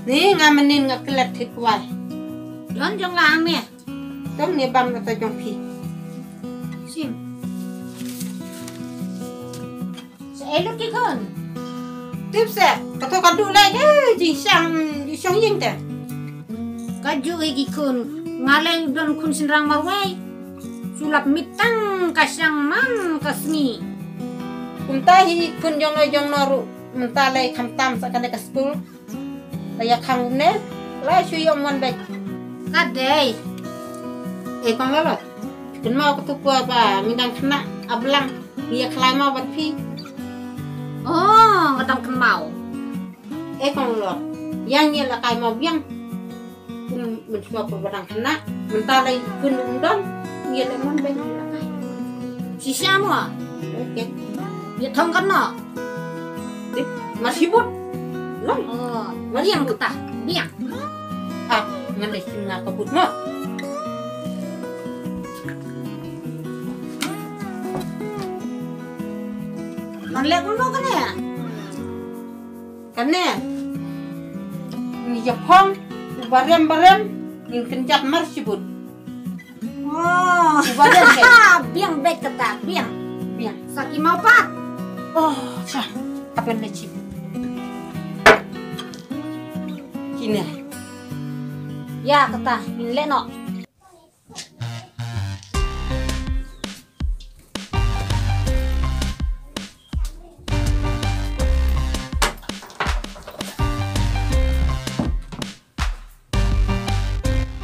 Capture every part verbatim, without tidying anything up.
Ni nga mynnin nga klet thik wai. Don jong nga hangne. Tang ne bam kata jong phi. Sim. Sa elu ki khun. Tip se, kato ka du lai de, jing shang, jing shang ying te. Ka ju e ki khun, nga lai don khun synrang marwei. Sulap mitang ka shang man ka sngi. Kumta hi khun jong no jong no ru, mynta lai kham tam sa kane ka skul. La ïa khang ne, la shu ïoh mon bad. Ka dei. E kong lolo. Kynmaw ka tu kua ba, mi dang khynnah, a blang, mi ïa khlai maw bad phi. Oh, nga dang kynmaw. E kong lolo. Yang ïa la kai maw biang. Kum men shuwa pur ba dang khynnah, mynta la kun um don, ïa la mon bad ïa la kai. Shisha mo. Okay. Ïa thong kan no. Tip, masih but. Long. Oh, biang kata, biang. Ah, ngan dei sim nga ka but mo. Ngan leh kumno kane? Kane. Ngi ïa phong, u barem barem, ngin kynjat mar shibut. Oh. Uba dei bek. Biang bek kata, biang. Biang. Sa ki mau pat. Oh, sa. Apa ni cip? Kine. Ïa kata, min leh noh.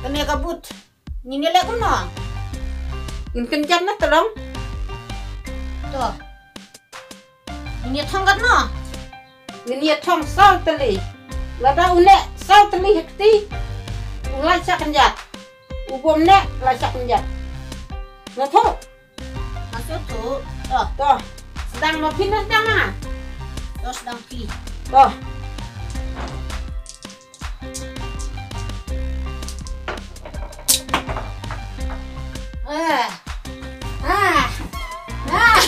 Kane ka but. Ngin ïa leh kumno? Ngin kynjat na tyrong. To. Ngin ïa thong katno? Ngin ïa thong saw tylli. Lada u neh saw tylli ha kti, u la shah kynjat. U bym neh la shah kynjat. Nga thoh. Nga shu thoh. To. To. Sdang ma phi, na sdang ma nga? To, sdang phi. To. Eh. Ah. Ah.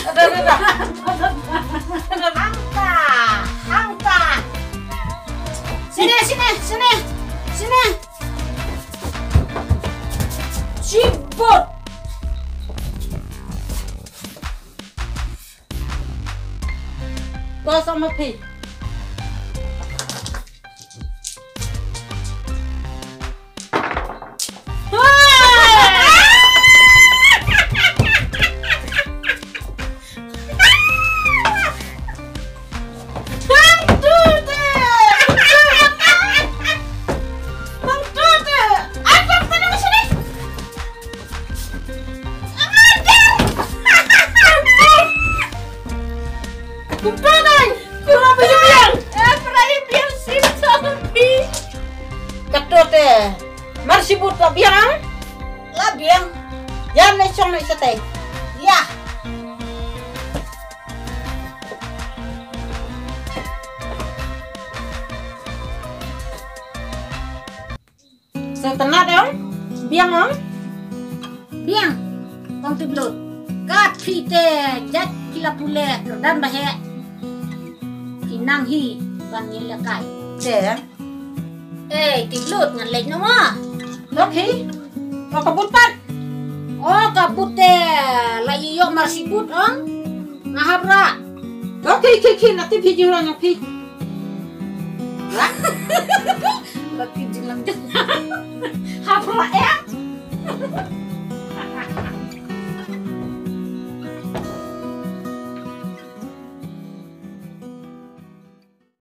Hangta. Hangta. Sini, sini, sini. Sini. Sibut. Ko sa ma phi. Kumta nang, kumta biang. Eh, prai biang sim sa pi. Kato te, mar sibut la biang. La biang. Ïa ne shong ne shatei. Ïa. Sa tnat em? Biang em? Biang. Tang tip lut. Ka phi te jait ki la pule kyrdan ba heh. Ki nang hi ban ïalehkai. Te. Eh, tip lut ngan leit noh ma. Lok hi. Ka kabut pat. Oh, kabut te la ïoh mar sibut em. Nga hap rah. Lok hi, hi, hi, na tip hi jinglang phi. Laki jilang. Hap rah em.